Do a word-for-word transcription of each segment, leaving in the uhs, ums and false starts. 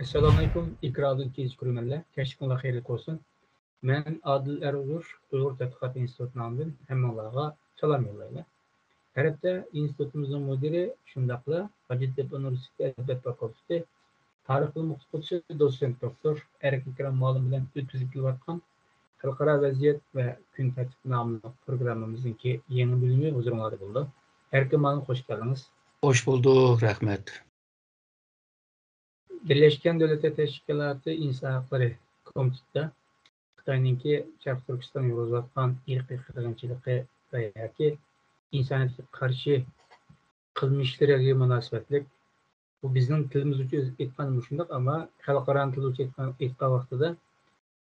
ئەسسالامۇئەلەيكۇم، ئىكراملىق تېلېۋىزىيە كۆرۈرمەنلەر. كەچلىكىڭلار خەيرلىك بولسۇن. مەن ئادىل ئەرزۇر، ئۇيغۇر تەتقىقات ئىنستىتۇتى نامىدىن ھەممىڭلارغا سالام يوللايمەن. ھەر ھەپتە ئىنستىتۇتىمىزنىڭ مۇدىرى، شۇنداقلا ھاجەتتەپە ئۇنىۋېرسىتېتى ئەدەبىيات فاكۇلتېتى تارىخ ئىلمى ئوقۇتقۇچىسى، دوتسېنت دوكتور ئەركىن كېرەم مۇئەللىم بىلەن ئۆتكۈزۈپ كېلىۋاتقان خەلقئارا ۋەزىيەت ۋە كۈن تەرتىپى ناملىق پروگراممىمىزنىڭكى يېڭى بۆلۈمى ھۇزۇرۇڭلاردا بولىدۇ. ئەركىن مۇئەللىم، خوش كەلدىڭىز. خوش بولدۇق، رەھمەت. بىرلەشكەن دۆلەتلەر تەشكىلاتى ئىنسان ھەقلىرى كومىتېتىدا خىتاينىڭكى شەرقىي تۈركىستان يۈرگۈزۈۋاتقان ئىرقىي قىرغىنچىلىقى ۋە ياكى ئىنسانىيەتكە قارشى قىلمىشلىرىغا مۇناسىۋەتلىك، بۇ بىزنىڭ تىلىمىز بويىچە ئېيتقان مۇشۇنداق، ئەمما خەلقئارانىڭ تىلى بويىچە ئېيتقان، ئېيتقان ۋاقتىدا،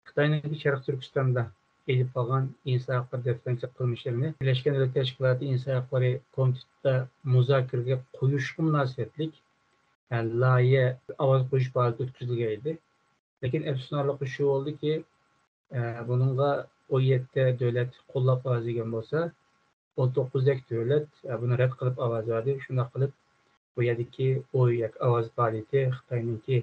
خىتاينىڭكى شەرقىي تۈركىستاندا ئېلىپ بارغان ئىنسان ھەقلىرى دەپسەندىچىلىك قىلمىشلىرىنى بىرلەشكەن دۆلەتلەر تەشكىلاتى ئىنسان ھەقلىرى كومىتېتىدا مۇزاكىرىگە قويۇشقا مۇناسىۋەتلىك، ئە، لايىھە ئاۋاز قويۇش پائالىيىتى ئۆتكۈزۈلگەن ئىدى. لېكىن ئەپسۇسلىنارلىقى شۇ بولدىكى، ئە، بۇنىڭغا ئون يەتتە دۆلەت قوللاپ ئاۋاز بەرگەن بولسا، ئون توققۇزدەك دۆلەت، ئە، بۇنى رەت قىلىپ ئاۋاز بەردى. شۇنداق قىلىپ، بۇ يەردىكى ئوي ياكى ئاۋاز پائالىيىتى خىتاينىڭكى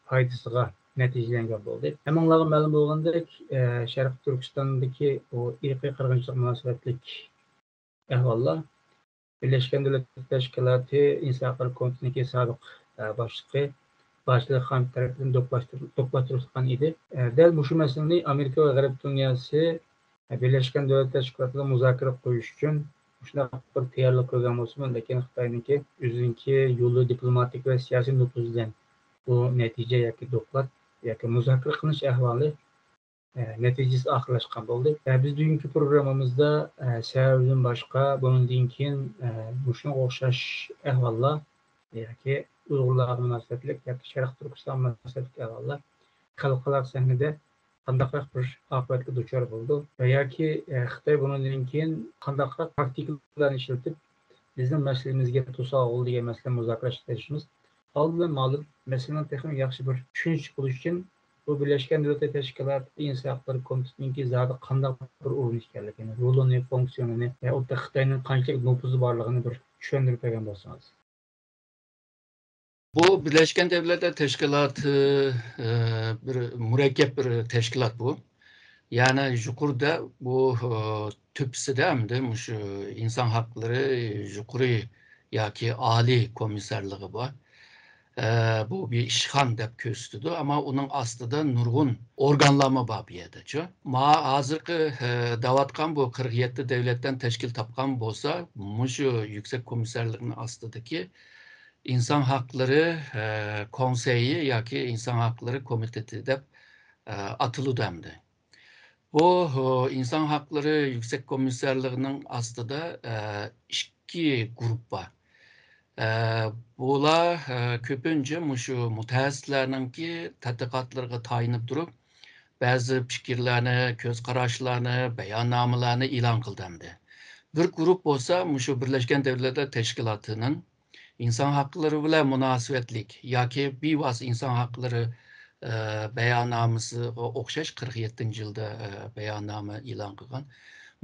پايدىسىغا نەتىجىلەنگەن بولدى. ھەممىڭلارغا مەلۇم بولغاندەك، ئە، شەرقىي تۈركىستاندىكى بۇ ئىرقىي قىرغىنچىلىق مۇناسىۋەتلىك ئەھۋاللار بىرلەشكەن دۆلەتلەر تەشكىلاتى ئىنسان ھەقلىرى كومىتېتىنىڭكى سابىق، ئە، باشلىقى باشلىق خان تەرىپىدىن دوكلاشتۇر-، دوكلاتلاشتۇرۇلغان ئىدى. ئە، دەل مۇشۇ مەسىلىنى ئامېرىكا ۋە غەرب دۇنياسى، ئە، بىرلەشكەن دۆلەتلەر تەشكىلاتىدا مۇزاكىرە قويۇش ئۈچۈن مۇشۇنداق بىر تەييارلىق كۆرگەن بولسىمۇ، لېكىن خىتاينىڭكى ئۆزىنىڭكى يولى، دىپلوماتىك ۋە سىياسىي نوپۇزى بىلەن بۇ نەتىجە ياكى دوكلات ياكى مۇزاكىرە قىلىنىش ئەھۋالى، ئە، نەتىجىسىز ئاخىرلاشقان بولدى. ئە، بىز بۈگۈنكى پروگراممىمىزدا، ئە، سەۋەبىدىن باشقا، بۇنىڭدىن كېيىن، ئە، مۇشۇنىڭغا ئوخشاش ئەھۋاللار ياكى ئۇيغۇرلارغا مۇناسىۋەتلىك ياكى شەرقىي تۈركىستانغا مۇناسىۋەتلىك ئەھۋاللار خەلقئارا سەھنىدە قانداقراق بىر ئاقىۋەتكە دۇچار بولىدۇ ۋە ياكى، ئە، خىتاي بۇنىڭدىن كېيىن قانداقراق تاكتىكىلارنى ئىشلىتىپ، بىزنىڭ مەسىلىمىزگە توسالغۇ دېگەن مەسىلىنى مۇزاكىرە قىلىشىمىز. ئالدى بىلەن مەلۇم مەسىلىنىڭ تېخىمۇ ياخشى بىر چۈشىنىشلىك بولۇشى ئۈچۈن، بۇ بىرلەشكەن دۆلەتلەر تەشكىلاتى ئىنسان ھەقلىرى كومىتېتىنىڭكى زادى قانداق بىر ئورۇن ئىكەنلىكىنى، رولىنى، فۇنكسىيونىنى ۋە ئۇ خىتاينىڭ قانچىلىك نوپۇزى بارلىقىنى بىر چۈشەندۈرۈپ بەرگەن بولسىڭىز. بۇ بىرلەشكەن دۆلەتلەر تەشكىلاتى، ئى، بىر مۇرەككەپ بىر تەشكىلات بۇ. يەنى يۇقىرىدا بۇ، ئى، تۆپىسىدە ئەمدى مۇشۇ ئىنسان ھەقلىرى يۇقىرى ياكى ئالىي كومىسسارلىقى بار. ئە، بۇ بىر ئىشخان دەپ كۆرسىتىدۇ، ئەمما ئۇنىڭ ئاستىدا نۇرغۇن ئورگانلارمۇ بار بۇ يەردىچۇ. ما ھازىرقى، ئە، دەۋاتقان بۇ قىرىق يەتتە دۆلەتتىن تەشكىل تاپقان بولسا، مۇشۇ يۈكسەك كومىسسارلىقنىڭ ئاستىدىكى ئىنسان ھەقلىرى، ئە، كونسېيى ياكى ئىنسان ھەقلىرى كومىتېتى دەپ، ئە، ئاتىلىدۇ ئەمدى. بۇ، ئىنسان ھەقلىرى يۈكسەك كومىسسارلىقىنىڭ ئاستىدا، ئە، ئىككى گۇرۇپپا بار. ئە، بۇلار، ئە، كۆپىنچە مۇشۇ مۇتەخەسسىسلەرنىڭكى تەتقىقاتلىرىغا تايىنىپ تۇرۇپ، بەزى پىكىرلەرنى، كۆز قاراشلارنى، باياننامىلەرنى ئېلان قىلدى ئەمدى. بىر گۇرۇپ بولسا مۇشۇ بىرلەشكەن دۆلەتلەر تەشكىلاتىنىڭ ئىنسان ھەقلىرى بىلەن مۇناسىۋەتلىك ياكى بىۋاسىتە ئىنسان ھەقلىرى، ئە، باياننامىسىغا ئوخشاش قىرىق يەتتىنچى يىلدا، ئە، باياننامە ئېلان قىلغان.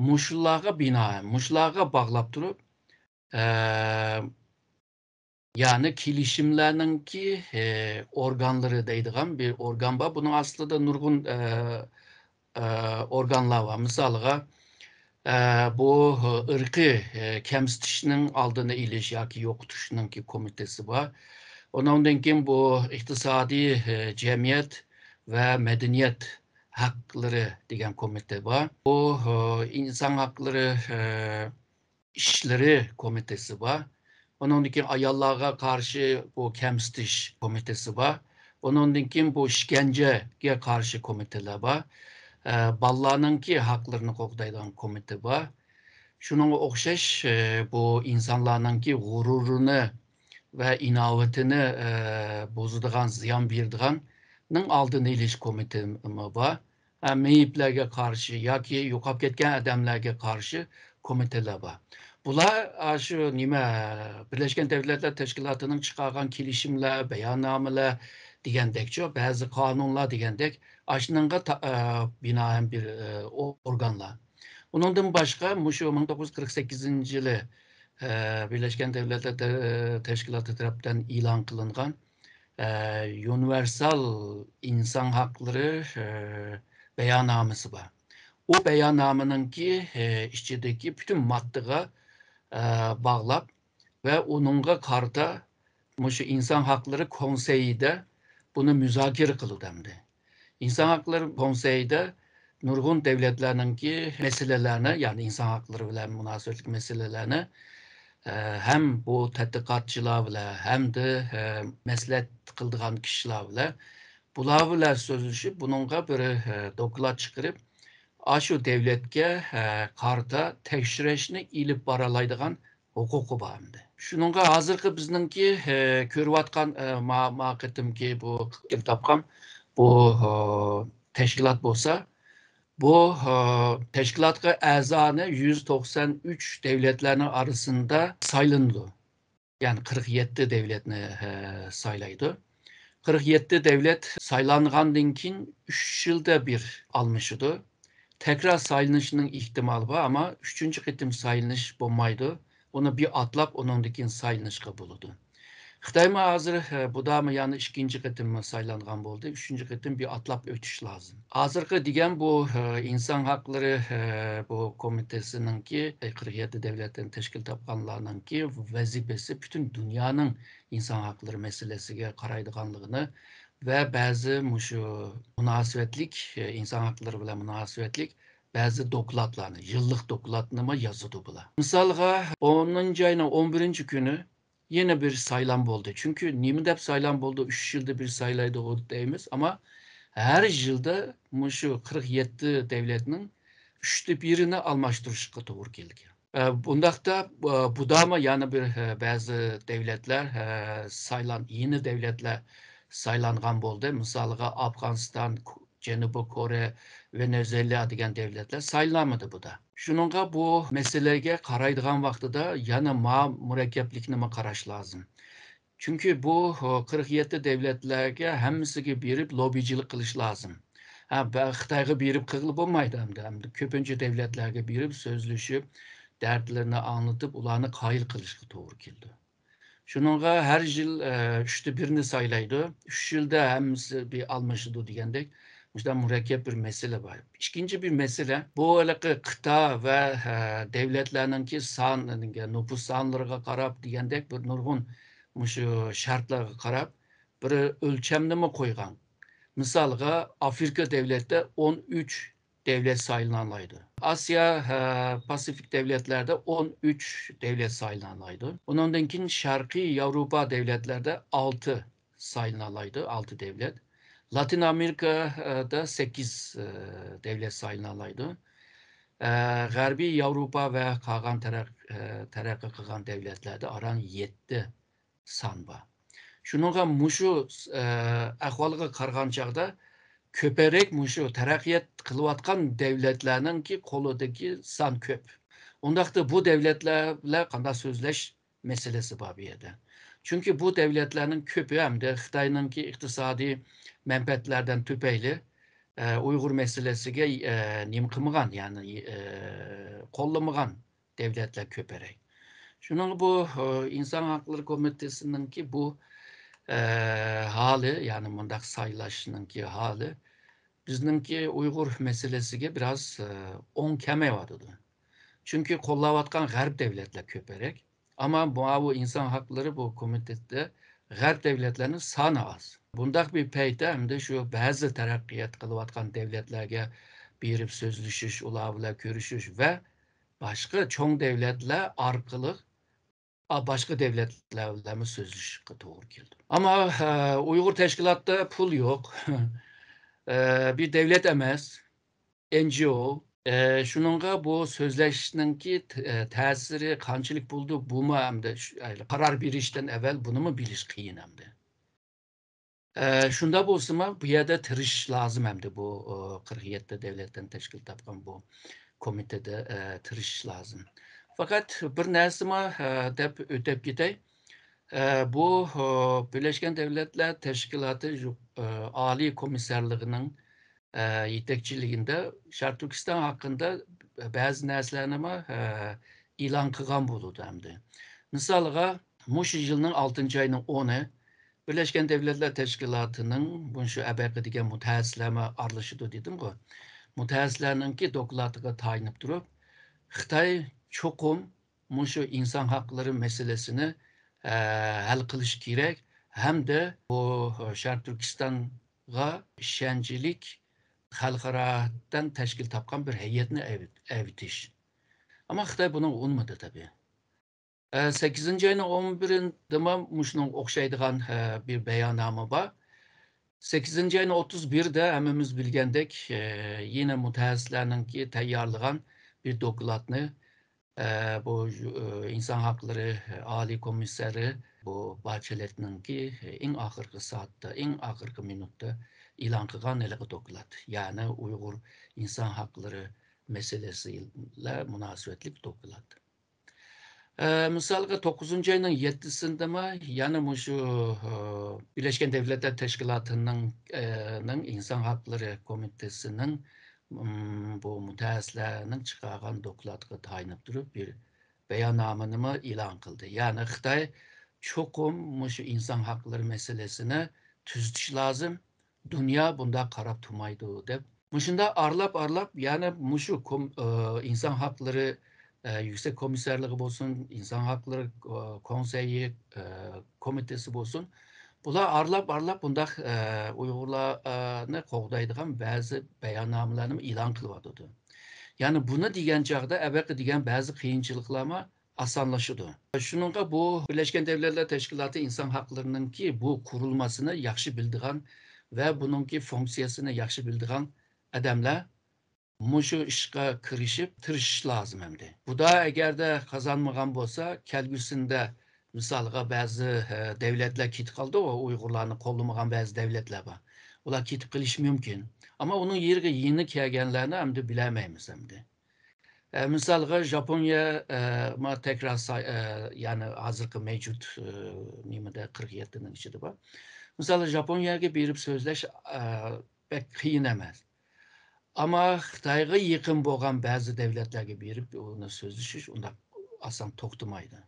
مۇشۇلارغا بىنائەن، مۇشۇلارغا باغلاپ تۇرۇپ، ئە، يەنى كېلىشىملەرنىڭكى، ئە، ئورگانلىرى دەيدىغان بىر ئورگان بار. بۇنىڭ ئاستىدا نۇرغۇن، ئە، ئە، ئورگانلار بار. مىسالغا، ئە، بۇ ئىرقىي، ئە، كەمسىتىشنىڭ ئالدىنى ئېلىش ياكى يوقىتىشنىڭكى كومىتېتى بار. ئۇنىڭدىن كېيىن بۇ ئىقتىسادىي، ئە، جەمئىيەت ۋە مەدەنىيەت ھەقلىرى دېگەن كومىتېت بار. بۇ، ئە، ئىنسان ھەقلىرى، ئە، ئىشلىرى كومىتېتى بار. ئۇنىڭدىن كېيىن ئاياللارغا قارشى بۇ كەمسىتىش كومىتېتى بار. ئۇنىڭدىن كېيىن بۇ ئىشكەنجىگە قارشى كومىتېتلار بار. ئە، بالىلارنىڭكى ھەقلىرىنى قوغدايدىغان كومىتېت بار. شۇنىڭغا ئوخشاش، ئە، بۇ ئىنسانلارنىڭكى غۇرۇرىنى ۋە ئىناۋىتىنى، ئە، بۇزىدىغان، زىيان بېرىدىغاننىڭ ئالدىنى ئېلىش كومىتېتىمۇ بار. ئە، مېيىپلەرگە قارشى ياكى يوقاپ كەتكەن ئادەملەرگە قارشى كومىتېتلار بار. بۇلار، ئە، شۇ نېمە، بىرلەشكەن دۆلەتلەر تەشكىلاتىنىڭ چىقارغان كېلىشىملەر، باياننامىلەر دېگەندەكچۇ، بەزى قانۇنلار دېگەندەك، ئاشۇنىڭغا تا-، ئە، بىنائەن بىر، ئە، ئو-، ئورگانلار. ئۇنىڭدىن باشقا، مۇشۇ مىڭ توققۇز يۈز قىرىق سەككىزىنچى يىلى، ئە، بىرلەشكەن دۆلەتلەر تە-، تەشكىلاتى تەرەپتىن ئېلان قىلىنغان ئە، يۇنىۋېرسال ئىنسان ھەقلىرى، ئە، بەياننامىسى بار. ئۇ بەياننامىنىڭكى، ئە، ئىچىدىكى پۈتۈن ماددىغا، ئە، باغلاپ ۋە ئۇنىڭغا قارىتا مۇشۇ ئىنسان ھەقلىرى كونسېيىدا بۇنى مۇزاكىرە قىلىدۇ ئەمدى. ئىنسان ھەقلىرى كونسېيىدا نۇرغۇن دۆلەتلەرنىڭكى مەسىلىلەرنى، يەنى ئىنسان ھەقلىرى بىلەن مۇناسىۋەتلىك مەسىلىلەرنى، ئە، ھەم بۇ تەتقىقاتچىلار بىلەن، ھەمدە، ئە، مەسلىھەت قىلىدىغان كىشىلەر بىلەن، بۇلار بىلەن سۆزلىشىپ، بۇنىڭغا بىر، ئە، دوكلات چىقىرىپ، ئاشۇ دۆلەتكە، ئە، قارىتا تەكشۈرۈشنى ئېلىپ بارالايدىغان ھوقۇقى بار ئەمدى. شۇنىڭغا ھازىرقى بىزنىڭكى، ئە، كۆرۈۋاتقان، ئە، ما-، ما قېتىمكى بۇ تاپقان بۇ، ئە، تەشكىلات بولسا، بۇ، ئە، تەشكىلاتقا ئەزانى يۈز توقسان ئۈچ دۆلەتلەرنىڭ ئارىسىدا سايلىنىدۇ. يەنى قىرىق يەتتە دۆلەتنى، ئە، سايلايدۇ. قىرىق يەتتە دۆلەت سايلانغاندىن كېيىن ئۈچ يىلدا بىر ئالمىشىدۇ. تەكرار سايلىنىشنىڭ ئېھتىمالى بار، ئەمما ئۈچىنچى قېتىم سايلىنىش بولمايدۇ. ئۇنى بىر ئاتلاپ، ئۇنىڭدىن كېيىن سايلىنىشقا بولىدۇ. خىتايمۇ ھازىر، ئە، بۇدامۇ يەنە ئىككىنچى قېتىم سايلانغان بولدى. ئۈچىنچى قېتىم بىر ئاتلاپ ئۆتۈش لازىم. ھازىرقى دېگەن بۇ، ئە، ئىنسان ھەقلىرى، ئە، بۇ كومىتېتىنىڭكى، ئە، قىرىق يەتتە دۆلەتتىن تەشكىل تاپقانلارنىڭكى ۋەزىپىسى پۈتۈن دۇنيانىڭ ئىنسان ھەقلىرى مەسىلىسىگە قارايدىغانلىقىنى ۋە بەزى مۇشۇ مۇناسىۋەتلىك، ئە، ئىنسان ھەقلىرى بىلەن مۇناسىۋەتلىك بەزى دوكلاتلارنى، يىللىق دوكلاتنىمۇ يازىدۇ بۇلار. مىسالغا، ئونىنچى ئاينىڭ ئون بىرىنچى كۈنى يەنە بىر سايلام بولدى. چۈنكى نېمە دەپ سايلام بولدى، ئۈچ يىلدا بىر سايلايدىغۇ دەيمىز، ئەمما ھەر يىلدا مۇشۇ قىرىق يەتتە دۆلەتنىڭ ئۈچتە بىرىنى ئالماشتۇرۇشقا توغرا كەلگەن. ئە، بۇنداقتا، ئە، بۇدامۇ يەنە بىر، ئە، بەزى دۆلەتلەر، ئە، سايلان-، يېڭى دۆلەتلەر سايلانغان بولدى. مىسالغا، ئافغانىستان، جەنۇبىي كورېيە، ۋېنېزۇېلا دېگەن دۆلەتلەر سايلانمىدى بۇدا. شۇنىڭغا بۇ مەسىلىگە قارايدىغان ۋاقتىدا يەنە ما مۇرەككەپلىكنىمۇ قاراش لازىم. چۈنكى بۇ، ئۇ، قىرىق يەتتە دۆلەتلەرگە ھەممىسىگە بېرىپ لوببىچىلىك قىلىش لازىم. ھە، بە-، خىتايغا بېرىپ قىلغىلى بولمايدۇ ئەمدى. ئەمدى كۆپىنچە دۆلەتلەرگە بېرىپ سۆزلىشىپ، دەردلىرىنى ئاڭلىتىپ، ئۇلارنى قايىل قىلىشقا توغرا كېلىدۇ. شۇنىڭغا ھەر يىل، ئە، ئۈچتە بىرنى سايلايدۇ. ئۈچ يىلدا ھەممىسى بىر ئالمىشىدۇ دېگەندەك، مۇشۇنداق مۇرەككەپ بىر مەسىلە بار. ئىككىنچى بىر مەسىلە، بۇ ھېلىقى قىتا ۋە، ئە، دۆلەتلەرنىڭكى سان، نوپۇس سانلىرىغا قاراپ دېگەندەك بىر نۇرغۇن مۇشۇ شەرتلەرگە قاراپ بىر ئۆلچەمنىمۇ قويغان. مىسالغا، ئافرىقا دۆلەتتە ئون ئۈچ دۆلەت سايلىنالايدۇ. ئاسىيا، ھە، پاسىفىك دۆلەتلەردە ئون ئۈچ دۆلەت سايلىنالايدۇ. ئۇنىڭدىن كېيىن شەرقىي ياۋروپا دۆلەتلەردە ئالتە سايلىنالايدۇ، ئالتە دۆلەت. لاتىن ئامېرىكادا سەككىز، ئە، دۆلەت سايلىنالايدۇ. ئە، غەربىي ياۋروپا ۋە قالغان تەرەق-، ئە، تەرەققىي قىلغان دۆلەتلەردە ئاران يەتتە سان بار. شۇنىڭغا مۇشۇ، ئە، ئەھۋالغا قارىغان چاغدا كۆپرەك مۇشۇ تەرەققىيات قىلىۋاتقان دۆلەتلەرنىڭكى قولىدىكى سان كۆپ. ئۇنداقتا بۇ دۆلەتلەر بىلەن قانداق سۆزلەش مەسىلىسى بار بۇ يەردە. چۈنكى بۇ دۆلەتلەرنىڭ كۆپى ھەمدە خىتاينىڭكى ئىقتىسادىي مەنپەئەتلەردىن تۈپەيلى، ئە، ئۇيغۇر مەسىلىسىگە، ئە، نېمە قىلمىغان، يەنى، ئە، قوللىمىغان دۆلەتلەر كۆپرەك. شۇنىڭغا بۇ، ئە، ئىنسان ھەقلىرى كومىتېتىنىڭكى بۇ، ئە، ھالى، يەنى مۇنداق سايلاشنىڭكى ھالى بىزنىڭكى ئۇيغۇر مەسىلىسىگە بىراز، ئە، ئوڭ كەلمەيۋاتىدۇ. چۈنكى قوللاۋاتقان غەرب دۆلەتلەر كۆپرەك. ئەمما ماۋۇ ئىنسان ھەقلىرى بۇ كومىتېتتا غەرب دۆلەتلەرنىڭ سانى ئاز. بۇنداق بىر پەيتتە ئەمدى شۇ بەزى تەرەققىيات قىلىۋاتقان دۆلەتلەرگە بېرىپ سۆزلىشىش، ئۇلار بىلەن كۆرۈشۈش ۋە باشقا چوڭ دۆلەتلەر ئارقىلىق، ئا، باشقا دۆلەتلەر بىلەنمۇ سۆزلىشىشقا توغرا كېلىدۇ. ئەمما، ئە، ئۇيغۇر تەشكىلاتتا پۇل يوق. ئە، بىر دۆلەت ئەمەس. ئېن جى ئو، ئە، شۇنىڭغا بۇ سۆزلەشنىڭكى ت-، ئە، تەسىرى قانچىلىك بولىدۇ، بۇمۇ ئەمدى شۇ، ئە، قارار بېرىشتىن ئەۋۋەل بۇنىمۇ بىلىش قىيىن ئەمدى. ئە، شۇنداق بولسىمۇ، بۇ يەردە تىرىشىش لازىم ئەمدى بۇ، ئۇ، قىرىق يەتتە دۆلەتتىن تەشكىل تاپقان بۇ كومىتېتتا، ئە، تىرىشىش لازىم. پەقەت بىر نەرسىمۇ، ئە، دەپ ئۆتۈپ كېتەي. ئە، بۇ، ئۇ، بىرلەشكەن دۆلەتلەر تەشكىلاتى ژۇ-، ئە، ئالىي كومىسسارلىقىنىڭ ئە، يېتەكچىلىكىدە شەرقىي تۈركىستان ھەققىدە بەزى نەرسىلەرنىمۇ، ئە، ئېلان قىلغان بولىدۇ ئەمدى. مىسالغا، مۇشۇ يىلنىڭ ئالتىنچى ئاينىڭ ئونى بىرلەشكەن دەۋلەتلەر تەشكىلاتىنىڭ مۇشۇ ئەبەقە دېگەن مۇتەخەسسىسلەرمۇ ئارىلىشىدۇ دېدىمغۇ. مۇتەخەسسىسلەرنىڭكى دوكلاتىغا تايىنىپ تۇرۇپ، خىتاي چوقۇم مۇشۇ ئىنسان ھەقلىرى مەسىلىسىنى، ئە، ھەل قىلىشى كېرەك ھەمدە بۇ شەرقىي تۈركىستانغا ئىشەنچلىك خەلقئارادىن تەشكىل تاپقان بىر ھەيئەتنى ئەۋ-، ئەۋېتىش. ئەمما خىتاي بۇنىڭغا ئۇنىمىدى تەبىئىي. ئە، سەككىزىنچى ئاينىڭ ئون بىرىدىمۇ مۇشۇنىڭغا ئوخشايدىغان، ئە، بىر باياننامە بار. سەككىزىنچى ئاينىڭ ئوتتۇز بىرىدە ھەممىمىز بىلگەندەك، ئە، يەنە مۇتەخەسسىسلەرنىڭكى تەييارلىغان بىر دوكلاتنى، ئە، بۇ، ئە، ئىنسان ھەقلىرى ئالىي كومىسسارى بۇ باچېلېتنىڭكى ئەڭ ئاخىرقى سائەتتە، ئەڭ ئاخىرقى مىنۇتتا ئېلان قىلغان ھېلىقى دوكلات. يەنى ئۇيغۇر ئىنسان ھەقلىرى مەسىلىسى بىلەن مۇناسىۋەتلىك دوكلات. ئە، مىسالغا، توققۇزىنچى ئاينىڭ يەتتىسىدىمۇ يەنە مۇشۇ، ئە، بىرلەشكەن دەۋلەتلەر تەشكىلاتىنىڭ، ئە، نىڭ ئىنسان ھەقلىرى كومىتېتىسىنىڭ، ئىم، بۇ مۇتەخەسسىسلەرنىڭ چىقارغان دوكلاتىغا تايىنىپ تۇرۇپ بىر باياننامىنىمۇ ئېلان قىلدى. يەنى خىتاي چوقۇم مۇشۇ ئىنسان ھەقلىرى مەسىلىسىنى تۈزىتىش لازىم. دۇنيا بۇنداق قاراپ تۇرمايدۇ دەپ. مۇشۇنداق ئارىلاپ-ئارىلاپ، يەنى مۇشۇ كوم-، ئى، ئىنسان ھەقلىرى، ئى، يۈكسەك كومىسسارلىقى بولسۇن، ئىنسان ھەقلىرى، ئى، كونسېيى، ئى، كومىتېتى بولسۇن، بۇلار ئارىلاپ-ئارىلاپ بۇنداق، ئى، ئۇيغۇرلارنى قوغدايدىغان بەزى باياننامىلەرنى ئېلان قىلىۋاتىدۇ. يەنى بۇنى دېگەن چاغدا ئەبەقە دېگەن بەزى قىيىنچىلىقلارمۇ ئاسانلىشىدۇ. شۇنىڭغا بۇ بىرلەشكەن دەۋلەتلەر تەشكىلاتى ئىنسان ھەقلىرىنىڭكى بۇ قۇرۇلمىسىنى ياخشى بىلىدىغان ۋە بۇنىڭكى فۇنكسىيەسىنى ياخشى بىلىدىغان ئادەملەر مۇشۇ ئىشقا كىرىشىپ، تىرىشىش لازىم ئەمدى. خۇدا ئەگەردە قازانمىغان بولسا، كەلگۈسىدە، مىسالغا، بەزى، ئە، دەۋلەتلەر كېتىپ قالدى، ئۇيغۇرلارنى قوللىمىغان بەزى دەۋلەتلەر بار. ئۇلار كېتىپ قېلىشى مۇمكىن. ئەمما ئۇنىڭ يېرىگە يېڭى كەلگەنلەرنى ئەمدى بىلەلمەيمىز ئەمدى. ئە، مىسالغا، ژاپونىيە، ئە، ما تەكرار ساي-، ئە، يەنى ھازىرقى مەۋجۇت، ئە، نېمىدە، قىرىق يەتتىنىڭ ئىچىدە بار. مىسالغا، ژاپونىيەگە بېرىپ سۆزلەش، ئە، بەك قىيىن ئەمەس. ئەمما خىتايغا يېقىن بولغان بەزى دەۋلەتلەرگە بېرىپ ئۇنى سۆزلىشىش ئۇنداق ئاسان توختىمايدۇ.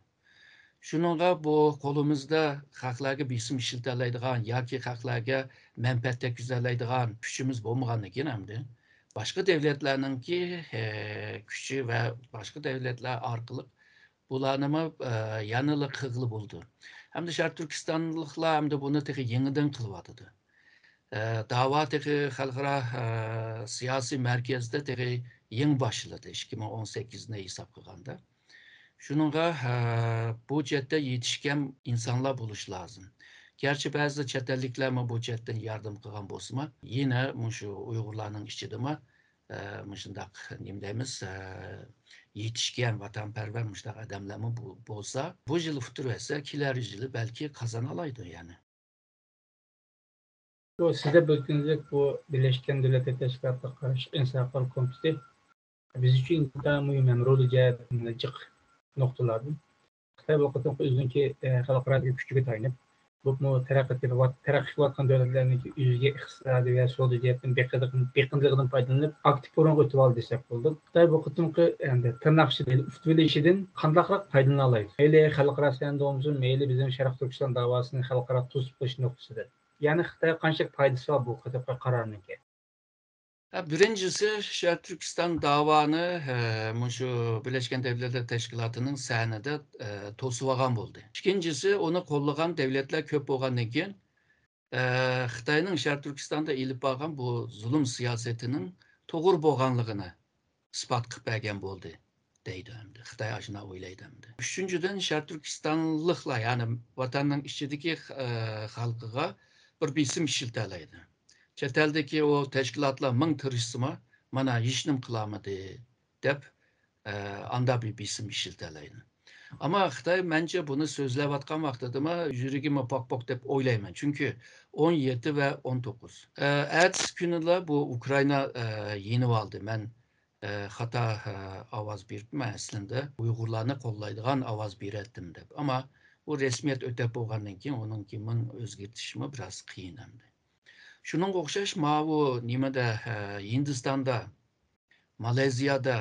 شۇنىڭغا بۇ قولىمىزدا خەقلەرگە بېسىم ئىشلىتەلەيدىغان ياكى خەقلەرگە مەنپەئەت تەگكۈزەلەيدىغان كۈچىمىز بولمىغاندىن كېيىن ئەمدى باشقا دەۋلەتلەرنىڭكى، ئە، كۈچى ۋە باشقا دەۋلەتلەر ئارقىلىق بۇلارنىمۇ، ئە، يەنىلا قىلغىلى بولىدۇ. ھەمدە شەرقىي تۈركىستانلىقلار ئەمدى بۇنى تېخى يېڭىدىن قىلىۋاتىدۇ. ئە، داۋا تېخى خەلقئارا، ئە، سىياسىي مەركەزدە تېخى يېڭى باشلىدى، ئىككى مىڭ ئون سەككىزنى ھېساب قىلغاندا. شۇنىڭغا، ئە، بۇ جەھەتتە يېتىشكەن ئىنسانلار بولۇشى لازىم. گەرچە بەزى چەت ئەللىكلەرمۇ بۇ جەھەتتىن ياردەم قىلغان بولسىمۇ، يەنە مۇشۇ ئۇيغۇرلارنىڭ ئىچىدىمۇ، ئە، مۇشۇنداق، نېمە دەيمىز، ئە، يېتىشكەن، ۋاتانپەرۋەر مۇشۇنداق ئادەملەرمۇ بو-، بولسا، بۇ يىل ئۇتتۇرۇۋەتسە، كېلەر يىلى بەلكى قازانالايدۇ يەنى. بۇ سىز دەپ ئۆتكىنىدەك، بۇ بىرلەشكەن دۆلەتلەر تەشكىلاتىغا قاراشلىق ئىنسان ھەقلىرى كومىتېتى بىز ئۈچۈن ئىنتايىن مۇھىم ھەم رولى جەھەتتىن جىق نۇقتىلاردىن. خىتاي بۇ قېتىمقى ئۆزىنىڭكى، ئە، خەلقئارادىكى كۈچىگە تايىنىپ، بولۇپمۇ تەرەققىي قىلىۋات-، تەرەققىي قىلىۋاتقان دۆلەتلەرنىڭكى ئۆزىگە ئىقتىسادىي ۋە سودا جەھەتتىن بېقىدىغىن-، بېقىندىلىقىدىن پايدىلىنىپ، ئاكتىپ ئورۇنغا ئۆتۈۋالدى دېسەك بولىدۇ. خىتاي بۇ قېتىمقى ئەمدى تىرناق ئىچىدە ئۇتۇۋېلىشىدىن قانداقراق پايدىلىنالايدۇ؟ مەيلى خەلقئارا سەھنىدە بولمىسۇن، مەيلى بىزنىڭ شەرقىي تۈركىستان داۋاسىنى خەلقئارا توسۇپ قويۇش نۇقتىسىدىن. يەنى خىتايغا قانچىلىك پايدىسى بار بۇ قېتىمقى قارارنىڭكى؟ ھە، بىرىنچىسى، شەرقىي تۈركىستان داۋانى، ھە، مۇشۇ بىرلەشكەن دەۋلەتلەر تەشكىلاتىنىڭ سەھنىدە، ھە، توسۇۋالغان بولدى. ئىككىنچىسى، ئۇنى قوللىغان دەۋلەتلەر كۆپ بولغاندىن كېيىن، ھە، خىتاينىڭ شەرقىي تۈركىستاندا ئېلىپ بارغان بۇ زۇلۇم سىياسىتىنىڭ توغرا بولغانلىقىنى ئىسپات قىلىپ بەرگەن بولدى، دەيدۇ ئەمدى. خىتاي ئاشۇنداق ئويلايدۇ ئەمدى. ئۈچىنچىدىن، شەرقىي تۈركىستانلىقلار، يەنى ۋاتاننىڭ ئىچىدىكى، ئە، خەلقىغا بىر بېسىم ئىشلىتەلەيدۇ. چەت ئەلدىكى ئۇ تەشكىلاتلار مىڭ تىرىشسىمۇ، مانا، ھېچنېمە قىلالمىدى، دەپ، ئە، ئاندا بىر بېسىم ئىشلىتەلەيدۇ. ئەمما خىتاي، مەنچە، بۇنى سۆزلەۋاتقان ۋاقتىدىمۇ يۈرىكىمۇ پاك-پوك دەپ ئويلايمەن. چۈنكى ئون يەتتە ۋە ئون توققۇز. ئە، ئەتىسى كۈنىلا بۇ ئۇكرائىنا، ئە، يېنىۋالدى. مەن، ئە، خاتا، ئە، ئاۋاز بېرىپتىمەن. ئەسلىندە ئۇيغۇرلارنى قوللايدىغان ئاۋاز بېرەتتىم دەپ. ئەمما بۇ رەسمىيەت ئۆتەپ بولغاندىن كېيىن ئۇنىڭكى مىڭ ئۆزگەرتىشمۇ بىراز قىيىن ئەمدى. شۇنىڭغا ئوخشاش ماۋۇ نېمىدە، ئە، ھىندىستاندا، مالايزىيادا،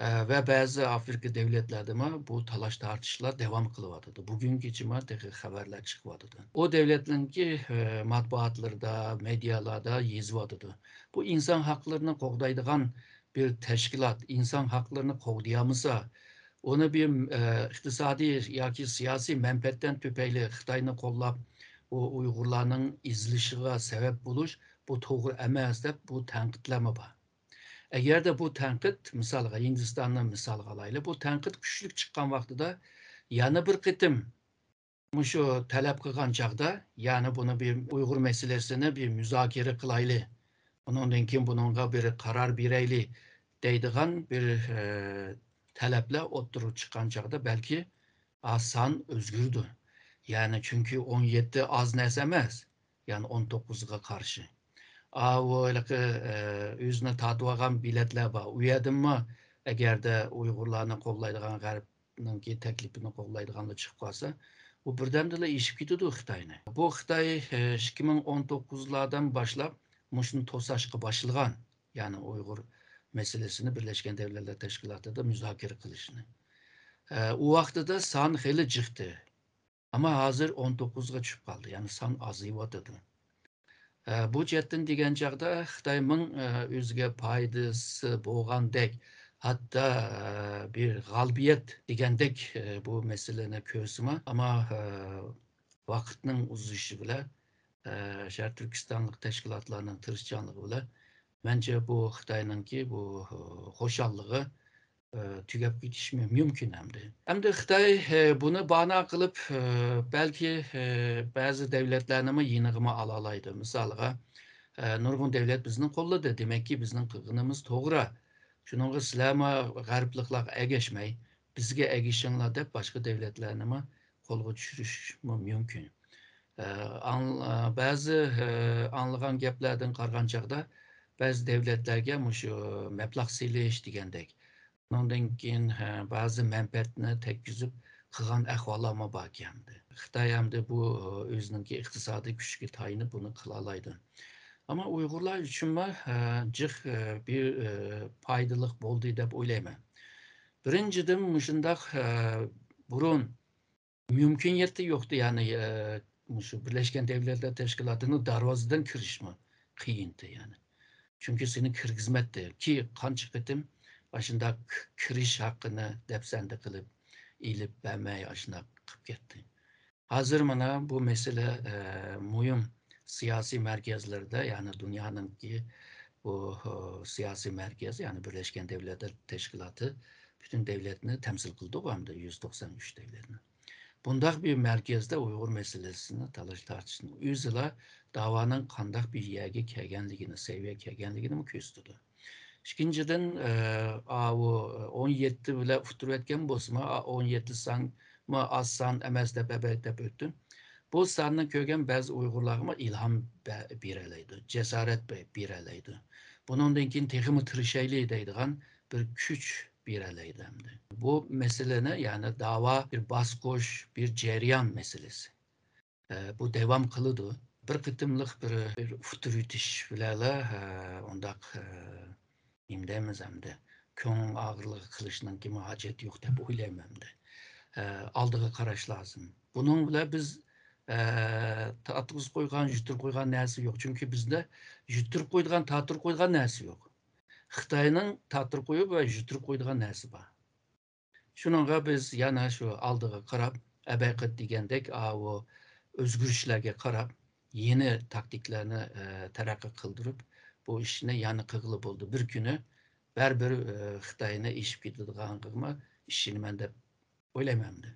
ئە، ۋە بەزى ئافرىقا دۆلەتلەردىمۇ بۇ تالاش-تارتىشلار داۋام قىلىۋاتىدۇ. بۈگۈنگىچىمۇ تېخى خەۋەرلەر چىقىۋاتىدۇ. ئۇ دۆلەتنىڭكى، ئە، مەتبۇئاتلىرىدا، مېدىيالاردا يېزىۋاتىدۇ. بۇ ئىنسان ھەقلىرىنى قوغدايدىغان بىر تەشكىلات ئىنسان ھەقلىرىنى قوغدىيالمىسا، ئۇنى بىر، ئە، ئىقتىسادىي ياكى سىياسىي مەنپەئەتتىن تۈپەيلى خىتاينى قوللاپ، ئۇ ئۇيغۇرلارنىڭ ئېزىلىشىغا سەۋەب بولۇش، بۇ توغرا ئەمەس دەپ بۇ تەنقىدلەرمۇ بار. ئەگەردە بۇ تەنقىد، مىسالغا، ھىندىستاننى مىسالغا ئالايلى، بۇ تەنقىد كۈچلۈك چىققان ۋاقتىدا يەنە بىر قېتىم مۇشۇ تەلەپ قىلغان چاغدا، يەنى بۇنى بىر ئۇيغۇر مەسىلىسىنى بىر مۇزاكىرە قىلايلى، ئۇنىڭدىن كېيىن بۇنىڭغا بىر قارار بېرەيلى دەيدىغان بىر، ئە، تەلەپلەر ئوتتۇرىغا چىققان چاغدا بەلكى ئا سان ئۆزگىرىدۇ. يەنى چۈنكى ئون يەتتە ئاز نەرسە ئەمەس. يەنى ئون توققۇزغا قارشى. ئاۋۇ ھېلىقى، ئە، ئۆزىنى تارتىۋالغان بېلەتلەر بار. ئۇ يەردىنمۇ ئەگەردە ئۇيغۇرلارنى قوللايدىغان، غەربنىڭكى تەكلىپىنى قوللايدىغانلار چىقىپ قالسا، ئۇ بىردەمدىلا ئېشىپ كېتىدۇ خىتاينى. بۇ خىتاي، ئە، ئىككى مىڭ ئون توققۇزلاردىن باشلاپ مۇشۇنى توساشقا باشلىغان. يەنى ئۇيغۇر مەسىلىسىنى بىرلەشكەن دۆلەتلەر تەشكىلاتىدا مۇزاكىرە قىلىشنى. ئە، ئۇ ۋاقتىدا سان خېلى جىقتى. ئەمما ھازىر ئون توققۇزغا چۈشۈپ قالدى، يەنى سان ئازىيىۋاتىدۇ. ئە، بۇ جەھەتتىن دېگەن چاغدا خىتاينىڭ، ئە، ئۆزىگە پايدىسى بولغاندەك، ھەتتا، ئە، بىر غالىبىيەت دېگەندەك، ئە، بۇ مەسىلىنى كۆرسىمۇ، ئەمما، ئە، ۋاقىتنىڭ ئۇزىشى بىلەن، ئە، شەرقىي تۈركىستانلىق تەشكىلاتلارنىڭ تىرىشچانلىقى بىلەن، مەنچە بۇ خىتاينىڭكى بۇ، ئە، خۇشاللىقى ئى، تۈگەپ كېتىشى مۇمكىن ئەمدى. ئەمدى خىتاي، ئى، بۇنى بانا قىلىپ، ئى، بەلكى، ئى، بەزى دۆلەتلەرنىمۇ يېنىغىمۇ ئالالايدۇ. مىسالغا، ئى، نۇرغۇن دۆلەت بىزنى قوللىدى. دېمەككى، بىزنىڭ قىلغىنىمىز توغرا. شۇنىڭغا سىلەرمۇ غەربلىكلارغا ئەگەشمەي، بىزگە ئەگىشىڭلار دەپ باشقا دۆلەتلەرنىمۇ قولغا چۈشۈرۈشمۇ مۇمكىن. ئە، ئاڭ-، ئە، بەزى، ئە، ئاڭلىغان گەپلەردىن قارىغان چاغدا، بەزى دۆلەتلەرگە مۇشۇ مەبلەغ سېلىش دېگەندەك، ئۇنىڭدىن كېيىن، ھە، بەزى مەنپەئەتنى تەگكۈزۈپ قىلغان ئەھۋاللارمۇ باركەن. خىتاي ئەمدى بۇ، ئۆزىنىڭكى ئىقتىسادىي كۈچىگە تايىنىپ بۇنى قىلالايدۇ. ئەمما ئۇيغۇرلار ئۈچۈنمۇ، ھە، جىق، ئە، بىر، ئە، پايدىلىق بولدى دەپ ئويلايمەن. بىرىنچىدىن، مۇشۇنداق، ئە، بۇرۇن مۇمكىنىيەتتە يوقتى، يەنى، ئە، مۇشۇ بىرلەشكەن دۆلەتلەر تەشكىلاتىنىڭ دەرۋازىدىن كىرىشمۇ قىيىنتى، يەنى. چۈنكى سېنى كىرگۈزمەتتى. كى-، قانچە قېتىم ئاشۇنداق ك-، كىرىش ھەققىنى دەپسەندە قىلىپ، ئېلىپ بەرمەي ئاشۇنداق قىلىپ كەتتى. ھازىر مانا بۇ مەسىلە، ئە، مۇھىم سىياسىي مەركەزلەردە، يەنى دۇنيانىڭكى بۇ، ئە، سىياسىي مەركەز، يەنى بىرلەشكەن دۆلەتلەر تەشكىلاتى پۈتۈن دۆلەتنى تەمسىل قىلىدۇ، ئەمدى يۈز توقسان ئۈچ دۆلەتنى. بۇنداق بىر مەركەزدە ئۇيغۇر مەسىلىسىنى تالاش-تارتىشنىڭ ئۆزىلا داۋانىڭ قانداق بىر يەرگە كەلگەنلىكىنى، سەۋىيەگە كەلگەنلىكىنىمۇ كۆرسىتىدۇ. ئىككىنچىدىن، ئە، ئاۋۇ ئون يەتتە بىلەن ئۇتتۇرۇۋەتكەن بولسىمۇ، ئا، ئون يەتتە سانمۇ ئاز سان ئەمەس دەپ، ئەبەد دەپ ئۆتتۈم. بۇ ساننى كۆرگەن بەزى ئۇيغۇرلارغىمۇ ئىلھام بە-، بېرەلەيدۇ، جاسارەت بە-، بېرەلەيدۇ. بۇنىڭدىن كېيىن تېخىمۇ تىرىشايلى دەيدىغان بىر كۈچ بېرەلەيدۇ ئەمدى. بۇ مەسىلىنى، يەنى داۋا بىر باسقۇچ، بىر جەريان مەسىلىسى. ئە، بۇ داۋام قىلىدۇ. بىر قېتىملىق بىر، بىر ئۇتتۇرۇۋېتىش بىلەنلا، ئە، ئۇنداق، ئە، نېمە دەيمىز ئەمدى، كۆڭۈل ئاغرىلىقى قىلىشنىڭكىمۇ ھاجەت يوق دەپ ئويلايمەن ئەمدى. ئە، ئالدىغا قاراش لازىم. بۇنىڭ بىلەن بىز، ئە، تارتقۇزۇپ قويغان، يۈتتۈرۈپ قويغان نەرسە يوق. چۈنكى بىزدە يۈتتۈرۈپ قويىدىغان، تارتتۇرۇپ قويىدىغان نەرسە يوق. خىتاينىڭ تارتتۇرۇپ قويۇپ ۋە يۈتتۈرۈپ قويىدىغان نەرسە بار. شۇنىڭغا بىز يەنە شۇ ئالدىغا قاراپ، ئەبەقىد دېگەندەك، ئاۋۇ ئۆزگىرىشلەرگە قاراپ، يېڭى تاكتىكىلارنى، ئە، تەرەققىي قىلدۇرۇپ، بۇ ئىشنى يەنە قىلغىلى بولىدۇ. بىر كۈنى بەرىبىر، ئە، خىتاينى ئېشىپ كېتىدىغانلىقىغا ئىشىنىمەن دەپ ئويلايمەن ئەمدى.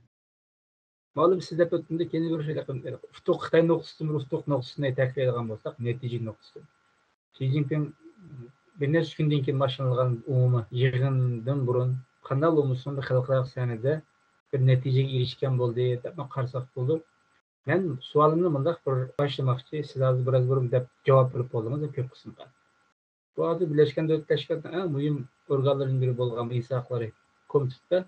مۇئەللىم، سىز دەپ ئۆتتىڭىز، كېيىن بىر شەيلەر ئۇتۇق خىتاي نۇقتىسىدىن بىر ئۇتۇق نۇقتىسىنى تەھلىل قىلغان بولساق، نەتىجە نۇقتىسى. شى جىنپىڭ بىر نەچچە كۈندىن كېيىن باشلانغان ئومۇمىي يىغىندىن بۇرۇن قانداق بولمىسۇن بىر خەلقئارا سەھنىدە بىر نەتىجىگە ئېرىشكەن بولدى دەپمۇ قارىساق بولىدۇ. مەن سوئالىمنى مۇنداق بىر باشلىماقچى، سىز ھازىر بىراز بۇرۇن دەپ جاۋاب بېرىپ بولدىڭىز كۆپ قىسىمغا. بۇ ھازىر بىرلەشكەن دۆلەتلەر تەشكىلاتىنىڭ ئەڭ مۇھىم ئورگانلىرىدىن بىرى بولغان ئىنسان ھەقلىرى كومىتېتىدا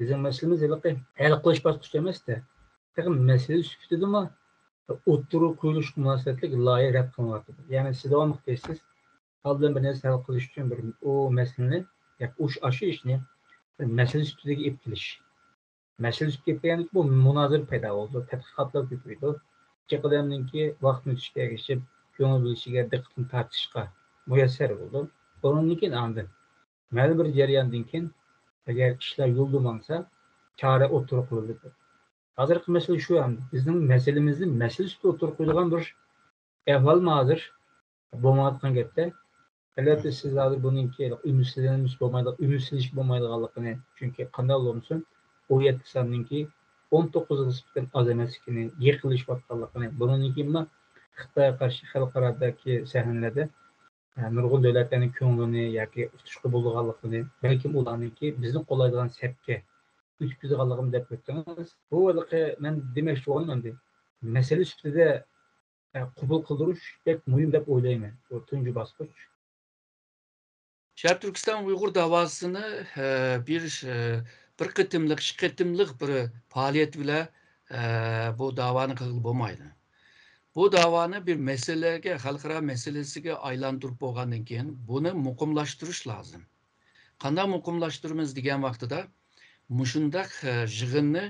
بىزنىڭ مەسىلىمىز ھېلىقى ھەل قىلىش باسقۇچى ئەمەستە، تېخى مەسىلە سۈپىتىدىمۇ ئوتتۇرىغا قويۇلۇشقا مۇناسىۋەتلىك لايىھە رەت قىلىنىۋاتىدۇ. يەنى سىز داۋاملىق دەيسىز، ئالدىن بىر نەرسە ھەل قىلىش ئۈچۈن بىر ئۇ مەسىلىنى ياكى ئۇش-، ئاشۇ ئىشنى مەسىلە سۈپىتىگە ئېلىپ كېلىش. مەسىلە سۈپىتىگە ئېلىپ كەلگەندىكىن بۇ مۇنازىرە پەيدا بولىدۇ، تەتقىقاتلار كۆپىيىدۇ. جىق ئادەمنىڭكى ۋاقىت ئۆتۈشكە ئەگىشىپ، كۆڭۈل بۆلۈشىگە، دىققىتىنى تارتىشقا مۇيەسسەر بولىدۇ. ئۇنىڭدىن كېيىن ئاندىن مەلۇم بىر جەرياندىن كېيىن، ئەگەر ئىشلار يولدا ماڭسا، چارە ئوتتۇرىغا قويۇلىدۇ. ھازىرقى مەسىلە شۇ، ئەمدى بىزنىڭ مەسىلىمىزنى مەسىلە سۈپىتىدە ئوتتۇرىغا قويىدىغان بىر ئەھۋالمۇ ھازىر بولمايۋاتقان گەپتە. ئەلۋەتتە، سىز ھازىر بۇنىڭكى ئۈمىدسىزلىنىش بولمايدىغان، ئۈمىدسىزلىنىش بولمايدىغانلىقىنى، چۈنكى قانداق بولمىسۇن، ئون يەتتە ساننىڭكى ئون توققۇزغا نىسبەتەن ئاز ئەمەسلىكىنى، يېقىنلىشىۋاتقانلىقىنى، بۇنىڭدىن كېيىنمۇ خىتايغا قارشى خەلقئارادىكى سەھنىلەردە، ئە، نۇرغۇن دۆلەتلەرنىڭ كۆڭلىنى ياكى ئۇتۇشقا بولىدىغانلىقىنى، بەلكىم ئۇلارنىڭكى بىزنى قوللايدىغان سەپكە ئۆتكۈزىدىغانلىقىنى دەپ ئۆتتىڭىز. بۇ ھېلىقى مەن دېمەكچى بولغىنىم ئەمدى مەسىلە سۈپىتىدە، ئە، قوبۇل قىلدۇرۇش بەك مۇھىم دەپ ئويلايمەن. بۇ تۇنجى باسقۇچ. شەرقىي تۈركىستان ئۇيغۇر داۋاسىنى، ئە، بىر، ئە، بىر قېتىملىق، ئىككى قېتىملىق بىر پائالىيەت بىلەن، ئە، بۇ داۋانى قىلغىلى بولمايدۇ. بۇ داۋانى بىر مەسىلىگە، خەلقئارا مەسىلىسىگە ئايلاندۇرۇپ بولغاندىن كېيىن، بۇنى مۇقىملاشتۇرۇش لازىم. قانداق مۇقىملاشتۇرىمىز دېگەن ۋاقتىدا، مۇشۇنداق، ئە، يىغىننى،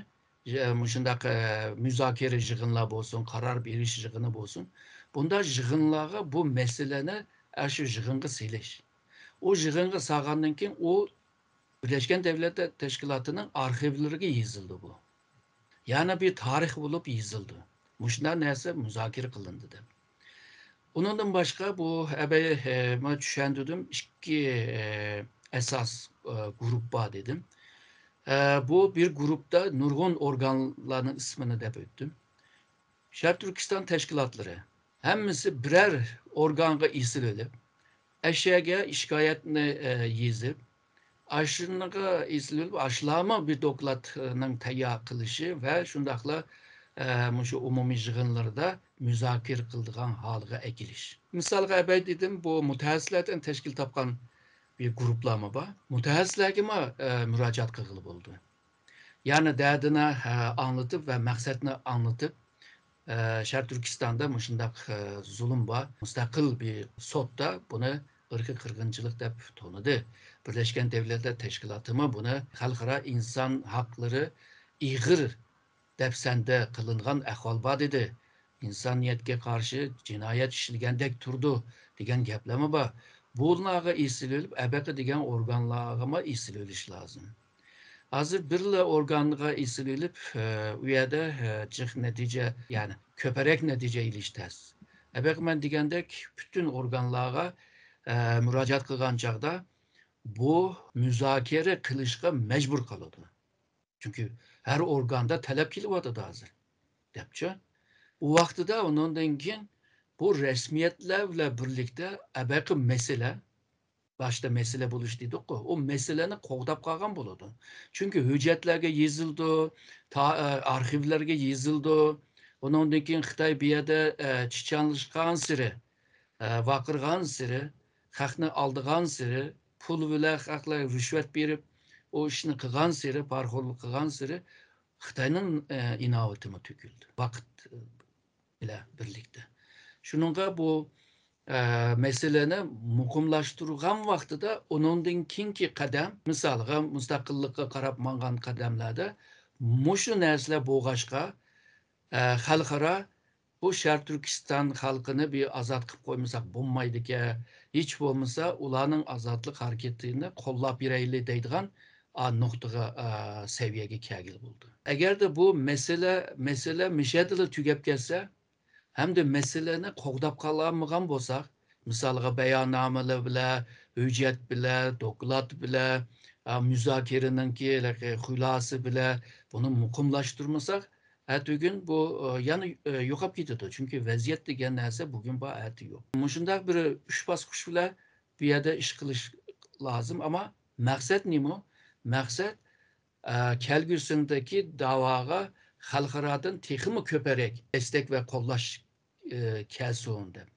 ئە، مۇشۇنداق، ئە، مۇزاكىرە يىغىنلار بولسۇن، قارار بېرىش يىغىنى بولسۇن، بۇنداق يىغىنلارغا بۇ مەسىلىنى ئاشۇ يىغىنغا سېلىش. ئۇ يىغىنغا سالغاندىن كېيىن، ئۇ بىرلەشكەن دەۋلەتلەر تەشكىلاتىنىڭ ئارخىۋلىرىغا يېزىلىدۇ بۇ. يەنى بىر تارىخ بولۇپ يېزىلىدۇ. مۇشۇنداق نەرسە مۇزاكىرە قىلىندى دەپ. ئۇنىڭدىن باشقا بۇ ئەبەي، ئە، مانا چۈشەندۈردۈم، ئىككى، ئە، ئاساس، ئە، گۇرۇپپا دېدىم. ئە، بۇ بىر گۇرۇپتا نۇرغۇن ئورگانلارنىڭ ئىسمىنى دەپ ئۆتتۈم. شەرقىي تۈركىستان تەشكىلاتلىرى ھەممىسى بىرەر ئورگانغا ئېسىلىۋېلىپ، ئەشەگە شىكايەتنى، ئە، يېزىپ، ئاشۇنىڭغا ئېسىلىۋېلىپ، ئاشۇلارمۇ بىر دوكلاتنىڭ تەييار قىلىشى ۋە شۇنداقلا، ئە، مۇشۇ ئومۇمىي يىغىنلىرىدا مۇزاكىرە قىلىدىغان ھالغا ئەكېلىش. مىسالغا، ئەبەي دېدىم، بۇ مۇتەخەسسىسلەردىن تەشكىل تاپقان بىر گۇرۇپلارمۇ بار. مۇتەخەسسىسلەرگىمۇ، ئە، مۇراجىئەت قىلغىلى بولىدۇ. يەنى دەردىنى، ئە، ئاڭلىتىپ ۋە مەقسەتنى ئاڭلىتىپ، ئە، شەرقىي تۈركىستاندا مۇشۇنداق، ئە، زۇلۇم بار، مۇستەقىل بىر سوتتا بۇنى ئىرقىي قىرغىنچىلىق دەپ تونۇدى. بىرلەشكەن دەۋلەتلەر تەشكىلاتىمۇ بۇنى خەلقئارا ئىنسان ھەقلىرى ئېغىر دەپسەندە قىلىنغان ئەھۋال بار دېدى. ئىنسانىيەتكە قارشى جىنايەت ئىشلىگەندەك تۇرىدۇ دېگەن گەپلەرمۇ بار. بۇلارغا ئېسىلىۋېلىپ، ئەبەقى دېگەن ئورگانلارغىمۇ ئېسىلىۋېلىش لازىم. ھازىر بىرلا ئورگانغا ئېسىلىۋېلىپ، ئە، ئۇ يەردە، ئە، جىق نەتىجە، يەنى كۆپرەك نەتىجە ئېلىش تەس. ئەبەقى مەن دېگەندەك پۈتۈن ئورگانلارغا، ئە، مۇراجىئەت قىلغان چاغدا بۇ مۇزاكىرە قىلىشقا مەجبۇر قالىدۇ. چۈنكى ھەر ئورگاندا تەلەپ كېلىۋاتىدۇ ھازىر، دەپچۇ. ئۇ ۋاقتىدا ئۇنىڭدىن كېيىن بۇ رەسمىيەتلەر بىلەن بىرلىكتە ئەبەقى مەسىلە، باشتا مەسىلە بولۇش دېدۇققۇ، ئۇ مەسىلىنى قوغداپ قالغان بولىدۇ. چۈنكى ھۆججەتلەرگە يېزىلىدۇ، تا-، ئە، ئارخىۋلارغا يېزىلىدۇ. ئۇنىڭدىن كېيىن خىتاي بۇ يەردە، ئە، چىچانلاشقانسېرى، ئە، ۋارقىرىغانسېرى، خەقنى ئالدىغانسېرى، پۇل بىلەن خەقلەر رىشۋەت بېرىپ، ئۇ ئىشنى قىلغانسېرى، پارىخورلۇق قىلغانسېرى خىتاينىڭ، ئە، ئىناۋىتىمۇ تۆكۈلدى ۋاقىت بىلەن بىرلىكتە. شۇنىڭغا بۇ، ئە، مەسىلىنى مۇقىملاشتۇرغان ۋاقتىدا ئۇنىڭدىن كېيىنكى قەدەم، مىسالغا، مۇستەقىللىققا قاراپ ماڭغان قەدەملەردە مۇشۇ نەرسىلەر بولغاچقا، ئە، خەلقئارا بۇ شەرقىي تۈركىستان خەلقىنى بىر ئازاد قىلىپ قويمىساق بولمايدىكەن، ھېچ بولمىسا ئۇلارنىڭ ئازادلىق ھەرىكىتىنى قوللاپ بېرەيلى دەيدىغان، ئا، نۇقتىغا، ئا، سەۋىيەگە كەلگىلى بولىدۇ. ئەگەردە بۇ مەسىلە، مەسىلە مىشەدىلا تۈگەپ كەتسە، ھەمدە مەسىلىنى قوغداپ قالالمىغان بولساق، مىسالغا، باياننامىلەر بىلەن، ھۆججەت بىلەن، دوكلات بىلەن، ئا، مۇزاكىرىنىڭكى خۇلاسە بىلەن بۇنى مۇقىملاشتۇرمىساق، ئەتىگۈن بۇ، ئە، يەنە، ئە، يوقاپ كېتىدۇ. چۈنكى ۋەزىيەت دېگەن نەرسە بۈگۈن بار، ئەتە يوق. مۇشۇنداق بىر ئۈچ باسقۇچ بىلەن بۇ يەردە ئىش قىلىش لازىم، ئەمما مەقسەت نېمە؟ مەقسەت، ئە، كەلگۈسىدىكى داۋاغا خەلقئارادىن تېخىمۇ كۆپرەك دەستەك ۋە قوللاش، ئە، كەلسۇن دەپ.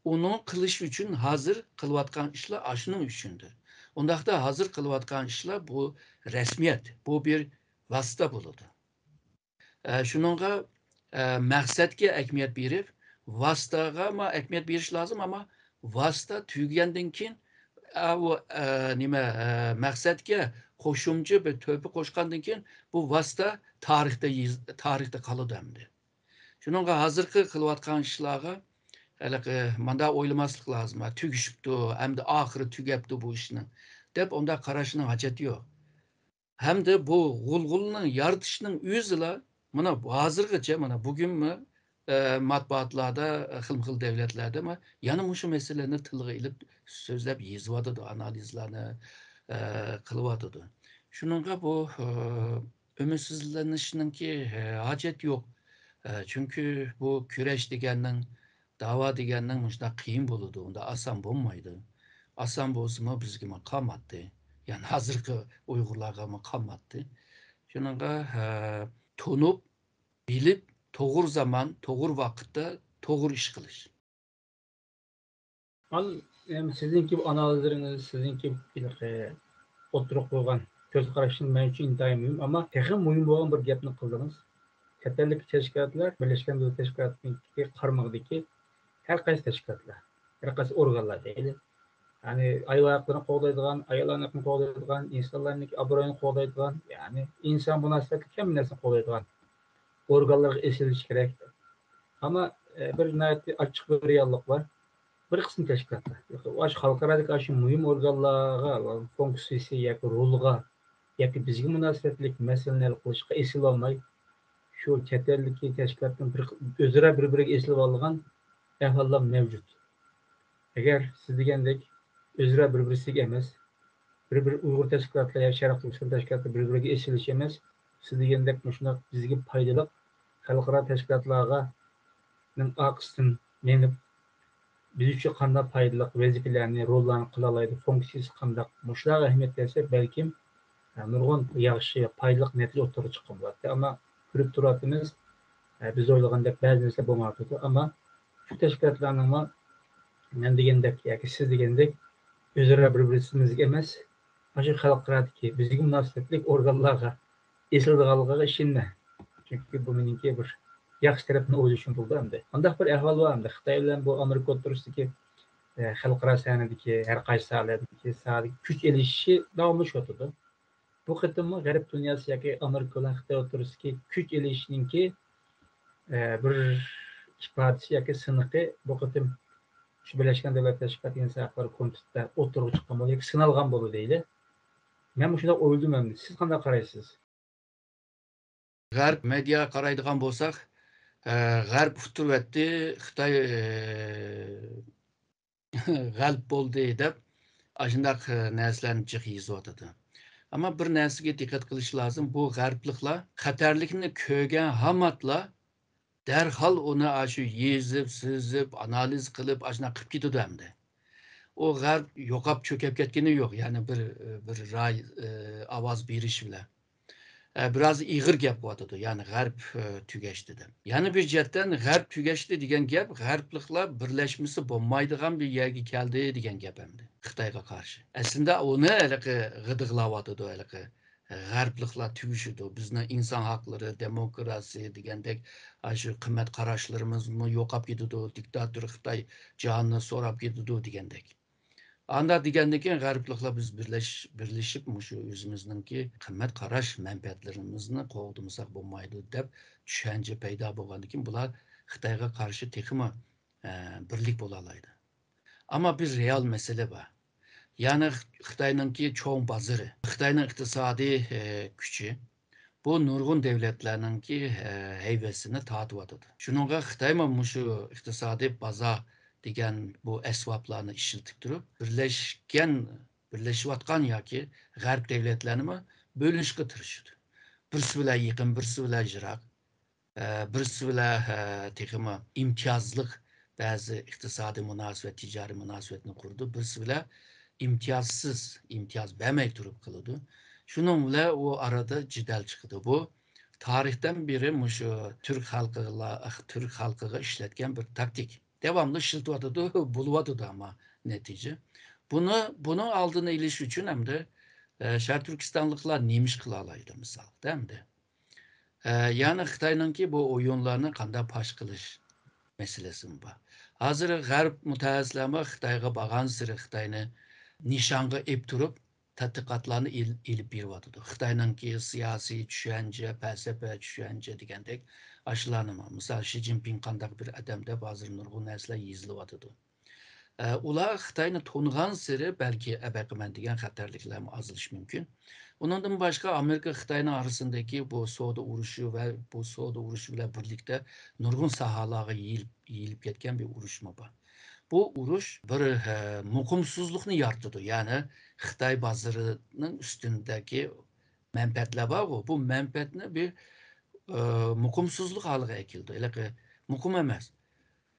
ئۇنى قىلىش ئۈچۈن ھازىر قىلىۋاتقان ئىشلار ئاشۇنىڭ ئۈچۈندۇر. ئۇنداقتا ھازىر قىلىۋاتقان ئىشلار بۇ رەسمىيەت، بۇ بىر ۋاسىتە بولىدۇ. ئە، شۇنىڭغا، ئە، مەقسەتكە ئەھمىيەت بېرىپ، ۋاسىتىغىمۇ ئەھمىيەت بېرىش لازىم، ئەمما ۋاسىتە تۈگىگەندىن كېيىن ئە، ئۇ، ئە، نېمە، ئە، مەقسەتكە قوشۇمچە بىر تۆھپە قوشقاندىن كېيىن، بۇ ۋاسىتە تارىختا يېز-، تارىختا قالىدۇ ئەمدى. شۇنىڭغا ھازىرقى قىلىۋاتقان ئىشلارغا ھېلىقى مانداق ئويلىماسلىق لازىم. ھە، تۈگىشىپتۇ، ئەمدى ئاخىرى تۈگەپتۇ بۇ ئىشنىڭ، دەپ ئۇنداق قاراشنىڭ ھاجەتى يوق. ھەمدە بۇ غۇلغۇلىنىڭ يارىتىشنىڭ ئۆزىلا، مانا، ھازىرغىچە، مانا، بۈگۈنمۇ، ئە، مەتبۇئاتلاردا، خىلمۇ خىل دۆلەتلەردە ما-، يەنە مۇشۇ مەسىلىنى تىلغا ئېلىپ سۆزلەپ يېزىۋاتىدۇ، ئانالىزلارنى، ئە، قىلىۋاتىدۇ. شۇنىڭغا بۇ، ئە، ئۈمىدسىزلىنىشنىڭكى، ئە، ھاجەت يوق. ئە، چۈنكى بۇ كۈرەش دېگەننىڭ، داۋا دېگەننىڭ مۇشۇنداق قىيىن بولىدۇ، ئۇنداق ئاسان بولمايدۇ. ئاسان بولسىمۇ بىزگىمۇ قالماتتى. يەنى ھازىرقى ئۇيغۇرلارغىمۇ قالماتتى. شۇنىڭغا، ھە، تونۇپ، بىلىپ، توغرا زامان، توغرا ۋاقىتتا توغرا ئىش قىلىش. ھال، ئەم، سىزنىڭكى بۇ ئانالىزلىرىڭىز، سىزنىڭكى ھېلىقى ئوتتۇرىغا قويغان كۆز قارىشىڭىز مەن ئۈچۈن ئىنتايىن مۇھىم. ئەمما تېخىمۇ مۇھىم بولغان بىر گەپنى قىلدىڭىز. چەت ئەلدىكى تەشكىلاتلار بىرلەشكەن دۆلەت تەشكىلاتىنىڭكى قارمىقىدىكى ھەر قايسى تەشكىلاتلار، ھەر قايسى ئورگانلار دەيلى. يەنى ئايال ھەقلىرىنى قوغدايدىغان، ئاياللارنىڭ ھەققىنى قوغدايدىغان، ئىنسانلارنىڭ ئابرۇيىنى قوغدايدىغان، يەنى ئىنسان مۇناسىۋەتلىك ھەممە نەرسىنى قوغدايدىغان ئورگانلارغا ئېسىلىشى كېرەك. ئەمما، ئە، بىر ناھايىتى ئاچچىق بىر رېئاللىق بار. بىر قىسىم تەشكىلاتلار، ئاشۇ خەلقئارادىكى ئاشۇ مۇھىم ئورگانلارغا فۇنكسىيىسى ياكى رولىغا ياكى بىزگە مۇناسىۋەتلىك مەسىلىنى ھەل قىلىشقا ئېسىلالماي، شۇ چەت ئەلدىكى تەشكىلاتنىڭ بىر، ئۆزئارا بىر بىرىگە ئېسىلىۋالغان ئەھۋاللار مەۋجۇت. ئەگەر سىز دېگەندەك ئۆزئارا بىر بىرسىگە ئەمەس، بىر بىر ئۇيغۇر تەشكىلاتلىرى يا شەرقىي تۈركىستان تەشكىلاتلىرى بىر بىرىگە ئېسىلىش ئەمەس، سىز دېگەندەك مۇشۇنداق بىزگە پايدىلىق خەلقئارا تەشكىلاتلارغا نىڭ ئارقىسىدىن مېڭىپ، بىز ئۈچۈن قانداق پايدىلىق ۋەزىپىلەرنى، روللارنى قىلالايدۇ، فۇنكسىيىسى قانداق، مۇشۇلارغا ئەھمىيەت بەرسەك، بەلكىم، ئە، نۇرغۇن ياخشى، پايدىلىق نەتىجە ئوتتۇرىغا چىققان بولاتتى. ئەمما كۆرۈپ تۇرۇۋاتىمىز، ئە، بىز ئويلىغاندەك بەزى نەرسىلەر بولمايۋاتىدۇ. ئەمما شۇ تەشكىلاتلارنىڭمۇ مەن دېگەندەك ياكى سىز دېگەندەك ئۆزئارا بىر-بىرسىمىزگە ئەمەس، ئاشۇ خەلقئارادىكى بىزگە مۇناسىۋەتلىك ئورگانلارغا ئېسىلىدىغانلىقىغا ئىشىنىمەن. چۈنكى بۇ مېنىڭكى بىر ياخشى تەرەپنى ئويلىشىم بولىدۇ ئەمدى. مۇنداق بىر ئەھۋال بار ئەمدى. خىتاي بىلەن بۇ ئامېرىكا ئوتتۇرىسىدىكى، ئە، خەلقئارا سەھنىدىكى ھەر قايسى ساھەلەردىكى ساھەدىكى كۈچ ئېلىشىشى داۋاملىشىۋاتىدۇ. بۇ قېتىممۇ غەرب دۇنياسى ياكى ئامېرىكا بىلەن خىتاي ئوتتۇرىسىدىكى كۈچ ئېلىشىشنىڭكى، ئە، بىر ئىپادىسى ياكى سىنىقى بۇ قېتىم شۇ بىرلەشكەن دۆلەت تەشكىلاتى ئىنسان ھەقلىرى كومىتېتىدا ئوتتۇرىغا چىققان بولدى ياكى سىنالغان بولدى دەيلى. مەن مۇشۇنداق ئويلىدىم ئەمدى. سىز قانداق قارايسىز؟ غەرب مېدىياغا قارايدىغان بولساق، ئە، غەرب ئۇتتۇرۇۋەتتى، خىتاي، ئە، غەلىب بولدى دەپ ئاشۇنداق، ئە، نەرسىلەرنى جىق يېزىۋاتىدۇ. ئەمما بىر نەرسىگە دىققەت قىلىش لازىم، بۇ غەربلىكلار خەتەرلىكنى كۆرگەن ھاماتلا دەرھال ئۇنى ئاشۇ يېزىپ، سىزىپ، ئانالىز قىلىپ، ئاشۇنداق قىلىپ كېتىدۇ ئەمدى. ئۇ غەرب يوقاپ چۆكۈپ كەتكىنى يوق، يەنى بىر، بىر راي، ئاۋاز بېرىش بىلەن. ئە، بىراز ئېغىر گەپ قىلىۋاتىدۇ، يەنى غەرب، ئە، تۈگەشتى دەپ. يەنە بىر جەھەتتىن غەرب تۈگەشتى دېگەن گەپ غەربلىكلار بىرلەشمىسە بولمايدىغان بىر يەرگە كەلدى دېگەن گەپ ئەمدى خىتايغا قارشى. ئەسلىدە ئۇنى ھېلىقى غىدىقلاۋاتىدۇ، ھېلىقى غەربلىكلار تۈگىشىدۇ. بىزنىڭ ئىنسان ھەقلىرى، دېموكراتىيە دېگەندەك ئاشۇ قىممەت قاراشلىرىمىزمۇ يوقاپ كېتىدۇ، دىكتاتور خىتاي جانىنى سوراپ كېتىدۇ دېگەندەك. ئاندا دېگەندىن كېيىن غەربلىكلار بىز بىرلەش-، بىرلىشىپ مۇشۇ ئۆزىمىزنىڭكى قىممەت قاراش مەنپەئەتلىرىمىزنى قوغدىمىساق بولمايدۇ دەپ چۈشەنچە پەيدا بولغاندىن كېيىن بۇلار خىتايغا قارشى تېخىمۇ، ئە، بىرلىك بولالايدۇ. ئەمما بىر رېئال مەسىلە بار. يەنى خىتاينىڭكى چوڭ بازىرى، خىتاينىڭ ئىقتىسادىي، ئە، كۈچى. بۇ نۇرغۇن دۆلەتلەرنىڭكى، ئە، ھەيۋەسىنى تارتىۋاتىدۇ. شۇنىڭغا خىتايمۇ مۇشۇ ئىقتىسادىي بازار دېگەن بۇ ئەسۋابلارنى ئىشلىتىپ تۇرۇپ، بىرلەشكەن، بىرلىشىۋاتقان ياكى غەرب دۆلەتلەرنىمۇ بۆلۈشكە تىرىشىدۇ. بىرسى بىلەن يېقىن، بىرسى بىلەن يىراق، ئە، بىرسى بىلەن، ئە، تېخىمۇ ئىمتىيازلىق بەزى ئىقتىسادىي مۇناسىۋەت، تىجارىي مۇناسىۋەتنى قۇرىدۇ. بىرسى بىلەن ئىمتىيازسىز، ئىمتىياز بەرمەي تۇرۇپ قىلىدۇ. شۇنىڭ بىلەن ئۇ ئارىدا جېدەل چىقىدۇ. بۇ تارىختىن بېرى مۇشۇ تۈرك خەلقىغا، تۈرك خەلقىگە ئىشلەتكەن بىر تاكتىك. داۋاملىق ئىشلىتىۋاتىدۇ، بولۇۋاتىدۇ ئەمما نەتىجە. بۇنى، بۇنىڭ ئالدىنى ئېلىش ئۈچۈن ئەمدى، ئە، شەرقىي تۈركىستانلىقلار نېمە ئىش قىلالايدۇ، مىسالغا، ئەمدى؟ ئە، يەنى خىتاينىڭكى بۇ ئويۇنلارنى قانداق پاش قىلىش مەسىلىسىمۇ بار. ھازىر غەرب مۇتەخەسسىسلەرمۇ خىتايغا بارغانسېرى خىتاينى، نىشانغا ئېلىپ تۇرۇپ، تەتقىقاتلارنى ئېل-، ئېلىپ بېرىۋاتىدۇ. خىتاينىڭكى سىياسىي چۈشەنچە، پەلسەپە چۈشەنچە دېگەندەك ئاشۇلارنىمۇ. مىسال، شى جىنپىڭ قانداق بىر ئادەم دەپ ھازىر نۇرغۇن نەرسىلەر يېزىلىۋاتىدۇ. ئە، ئۇلار خىتاينى تونۇغانسېرى بەلكى ئەبەقىمەن دېگەن خەتەرلىكلەرمۇ ئازىلىشى مۇمكىن. ئۇنىڭدىن باشقا ئامېرىكا خىتاينىڭ ئارىسىندىكى بۇ سودا ئۇرۇشى ۋە بۇ سودا ئۇرۇشى بىلەن بىرلىكتە نۇرغۇن ساھەلەرگە يېيىلىپ، يېيىلىپ كەتكەن بىر ئۇرۇشمۇ بار. بۇ ئۇرۇش بىر، ھە، مۇقىمسىزلىقنى يارىتىدۇ. يەنى خىتاي بازىرىنىڭ ئۈستۈندىكى مەنپەئەتلەر بارغۇ، بۇ مەنپەئەتنى بىر، ئە، مۇقىمسىزلىق ھالىغا ئەكېلىدۇ. ھېلىقى مۇقىم ئەمەس.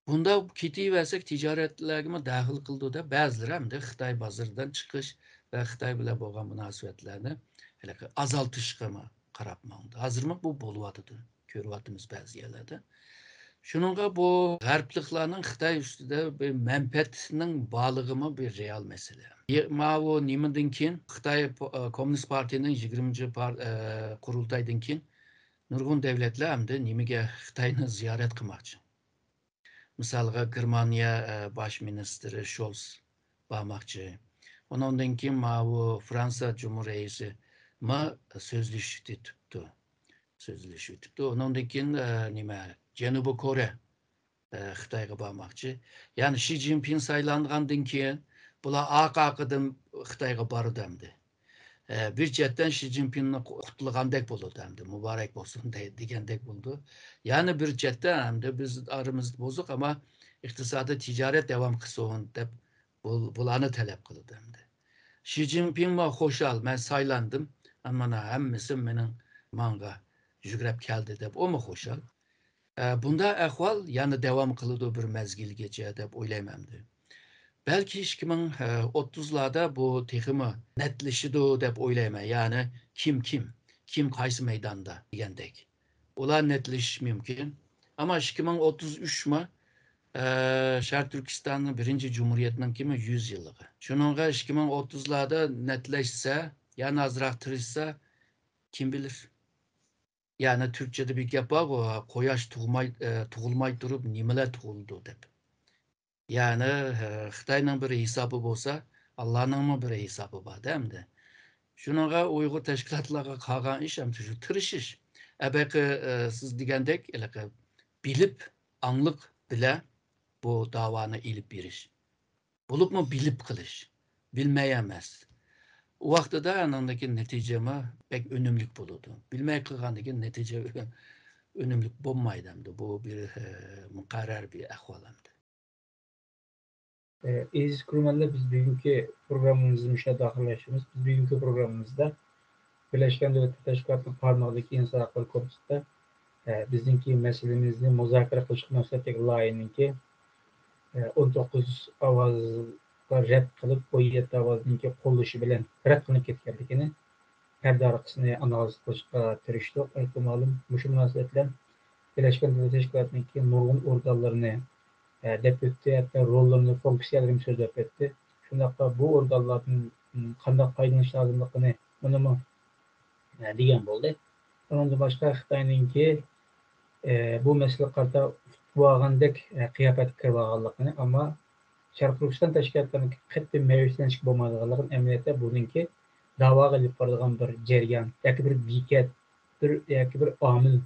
بۇنداق كېتىۋەرسەك، تىجارەتلەرگىمۇ دەخلى قىلىدۇ دەپ، بەزىلىرى ئەمدى خىتاي بازىرىدىن چىقىش ۋە خىتاي بىلەن بولغان مۇناسىۋەتلەرنى ھېلىقى ئازالتىشقىمۇ قاراپ ماڭدى. ھازىرمۇ بۇ بولۇۋاتىدۇ. كۆرۈۋاتىمىز بەزى يەرلەردە. شۇنىڭغا بۇ غەربلىكلارنىڭ خىتاي ئۈستىدە بىر مەنپەئەتنىڭ بارلىقىمۇ بىر رېئال مەسىلە. يە-، ماۋۇ نېمىدىن كېيىن، خىتاي پو-، ئە، كوممۇنىست پارتىيىنىڭ يىگىرمىنچى پار-، ئە، قۇرۇلتايدىن كېيىن نۇرغۇن دۆلەتلەر ئەمدى نېمىگە خىتاينى زىيارەت قىلماقچى؟ مىسالغا، گېرمانىيە، ئە، باش مىنىستىرى شولز بارماقچى. ئۇنىڭدىن كېيىن ماۋۇ فرانسىيە جۇمھۇر رەئىسى ما سۆزلىشىۋېتىپتۇ. سۆزلىشىۋېتىپتۇ. ئۇنىڭدىن كېيىن، ئە، نېمە، جەنۇبىي كورېيە، ئە، خىتايغا بارماقچى. يەنى شى جىنپىڭ سايلانغاندىن كېيىن بۇلار ئارقا-ئارقىدىن خىتايغا بارىدۇ ئەمدى. ئە، بىر چەتتىن شى جىنپىڭنى قۇتلىغاندەك بولىدۇ ئەمدى، مۇبارەك بولسۇن دەي-، دېگەندەك بولىدۇ. يەنە بىر چەتتە ئەمدى بىز ئارىمىزدا بولساق، ئەمما ئىقتىسادىي تىجارەت داۋام قىلسۇن دەپ بۇل-، بۇلارنى تەلەپ قىلىدۇ ئەمدى. شى جىنپىڭمۇ خۇشال، مەن سايلاندىم، ئەمما مانا ھەممىسى مېنىڭ ماڭغا يۈگرەپ كەلدى دەپ ئۇمۇ خۇشال. ئە، بۇنداق ئەھۋال يەنە داۋام قىلىدۇ بىر مەزگىلگىچە دەپ ئويلايمەن ئەمدى. بەلكى ئىككى مىڭ ئوتتۇزلاردا بۇ تېخىمۇ نەتلىشىدۇ دەپ ئويلايمەن. يەنى كىم كىم، كىم قايسى مەيداندا دېگەندەك. ئۇلار نەتلىشىشى مۇمكىن. ئەمما ئىككى مىڭ ئوتتۇز ئۈچمۇ، ئە، شەرقىي تۈركىستاننىڭ بىرىنچى جۇمھۇرىيەتنىڭكىمۇ يۈز يىللىقى. شۇنىڭغا ئىككى مىڭ ئوتتۇزلاردا نەتلەشسە، يەنە ئازراق تىرىشسا، كىم بىلىر؟ يەنى تۈركچىدە بىر گەپ بارغۇ، «قۇياش تۇغماي، ئە، تۇغۇلماي تۇرۇپ نېمىلەر تۇغۇلىدۇ» دەپ. يەنى، ئە، خىتاينىڭ بىر ھېسابى بولسا، ئاللانىڭمۇ بىر ھېسابى بار-دە ئەمدى. شۇنىڭغا ئۇيغۇر تەشكىلاتلارغا قالغان ئىش ئەمدى شۇ تىرىشىش. ئەبەقى، ئە، سىز دېگەندەك، ھېلىقى بىلىپ، ئاڭلىق بىلە بۇ داۋانى ئېلىپ بېرىش. بولۇپمۇ بىلىپ قىلىش. بىلمەي ئەمەس. ئۇ ۋاقتىدا ئانىڭدىكى نەتىجىمۇ بەك ئۈنۈملۈك بولىدۇ. بىلمەي قىلغاندىكى نەتىجە ئۈنۈملۈك بولمايدۇ ئەمدى. بۇ بىر، ئە، مۇقەررەر بىر ئەھۋال ئەمدى. ئە، ئەزىز كۆرۈرمەنلەر، بىز بۈگۈنكى پروگراممىمىزنى مۇشۇ يەردە ئاخىرلاشتۇرىمىز. بىز بۈگۈنكى پروگراممىمىزدا بىرلەشكەن دۆلەتلەر تەشكىلاتىنىڭ قارمىقىدىكى ئىنسان ھەقلىرى كومىتېتىدا، ئە، بىزنىڭكى مەسىلىمىزنى مۇزاكىرە قىلىشقا مەقسەتلىك لايىھەنىڭكى، ئە، ئون توققۇز ئاۋازغا رەت قىلىپ، ئون يەتتە ئاۋازنىڭكى قوللىشى بىلەن رەت قىلىنىپ كەتكەنلىكىنى پەردە ئارقىسىنى ئانالىز قىلىشقا تىرىشتۇق. ئەلكۇم ئالىم مۇشۇ مۇناسىۋەت بىلەن بىرلەشكەن دۆلەتلەر تەشكىلاتىنىڭكى نۇرغۇن ئورگانلىرىنى، ئە، دەپ ئۆتتى، ھەتتا روللىرىنى، فۇنكسىيەلىرىنى سۆزلەپ ئۆتتى. شۇنداقلا بۇ ئورگانلاردىن، م، قانداق پايدىلىنىش لازىملىقىنى ئۇنىمۇ، ئە، دېگەن بولدى. ئۇنىڭدىن باشقا خىتاينىڭكى، ئە، بۇ مەسىلىگە قارىتا ئۇتۇۋالغاندەك، ئە، قىياپەتكە كىرىۋالغانلىقىنى، ئەمما شەرقىي تۈركىستان تەشكىلاتلىرىنىڭكى قەتئىي مەيۈسلىنىشكە بولمايدىغانلىقىنى، ئەمەلىيەتتە بۇنىڭكى داۋاغا ئېلىپ بارىدىغان بىر جەريان ياكى بىر بېكەت، بىر ياكى بىر ئامىل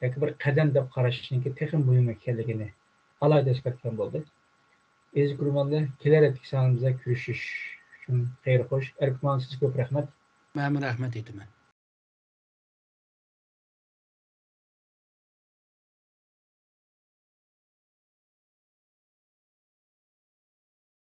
ياكى بىر قەدەم دەپ قاراشنىڭكى تېخىمۇ مۇھىم ئىكەنلىكىنى ئالاھىدە ئەسكەرتكەن بولدى. ئەزىز كۆرۈرمەنلەر، كېلەر ھەپتىكى سانىمىزدا كۆرۈشۈش ئۈچۈن خەير خوش. ئەركىمان، سىزگە كۆپ رەھمەت. مەنمۇ رەھمەت ئېيتىمەن.